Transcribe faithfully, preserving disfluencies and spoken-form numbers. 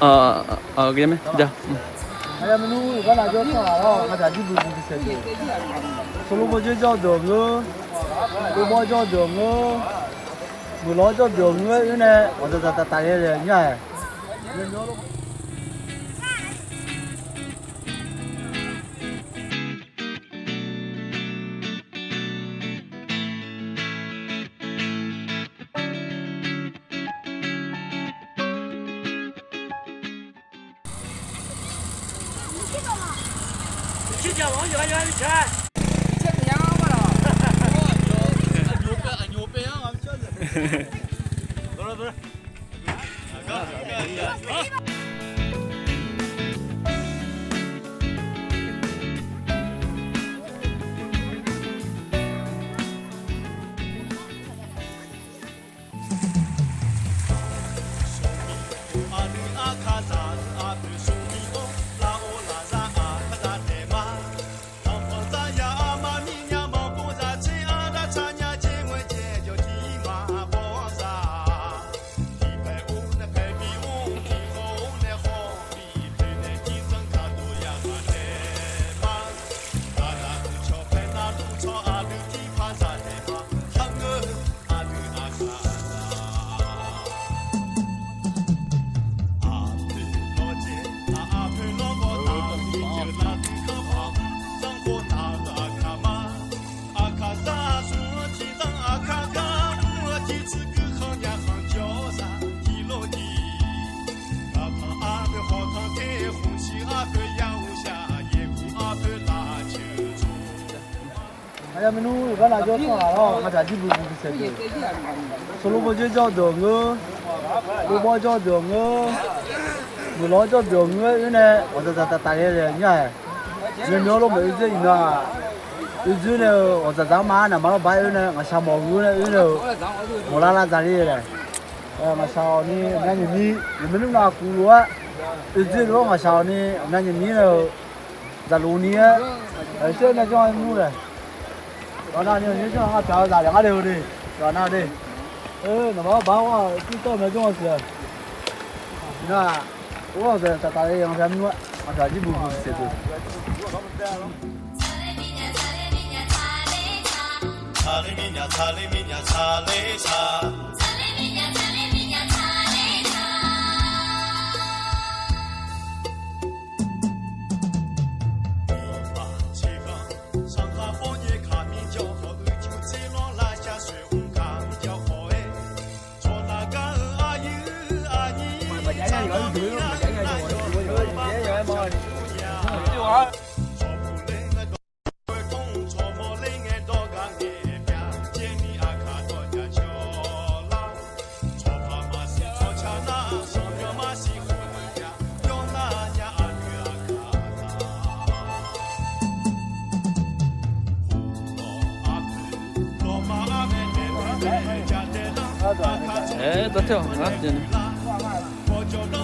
Aqyawf maernmr iqbax nav jawr tsanr-aq lawr, ngar daqjir buq buq bi saeqdeuq, Solorbawr jawr jawr deuq-anr ngeur, Lobawr jawr deuq-anr ngeur, Muiqlawr jawr deuq-anr ngeur-aer oer nae ghawqdzaq dzaq taf taf-aer laer nyar-aeq. Aqyawf maernmr iqbax nav jawr tsanr-aq lawr, ngar daqjir buq buq bi saeqdeuq, Solorbawr jawr jawr deuq-anr ngeur, Lobawr jawr deuq-anr ngeur, Muiqlawr jawr deuq-anr ngeur-aer oer nae ghawqdzaq dzaq taf taf-aer laer nyar-aeq. Yawmyawr lor maeq oerdzer iqnan-aq, oerdzer nae-eu ghawqdzaq dzaq-anr ma naqma lawr ba-aer oer nae ngaqshaq mawf-eu oer nae oer nae-eu mawqlar lar dzaqler laer. Ngaqshaq awq ni aqmyan nyiq mir, yawmyawr nymr nav kuv lof-aer oerdzer lor ngaqshaq awq ni aqmyan nyiq mir nae-eu dzaqluf ni-aer, aqshaer myav janr-aer nmr laer. Yawqha nav ni aqmyan janr-a ngar pyaq-eu zaq laer ngar le-eu de. Yawqha nav de. Naqma lawr ba-awr aqsur tawr-eu myav janr-a siq-a. Nar-aq, or-awq zaq taf taf-aer yawqha myav nmr-aer aqdaq jir buq buq saeqdeuq. Aer, dawrtae-awq ngar jeq nae.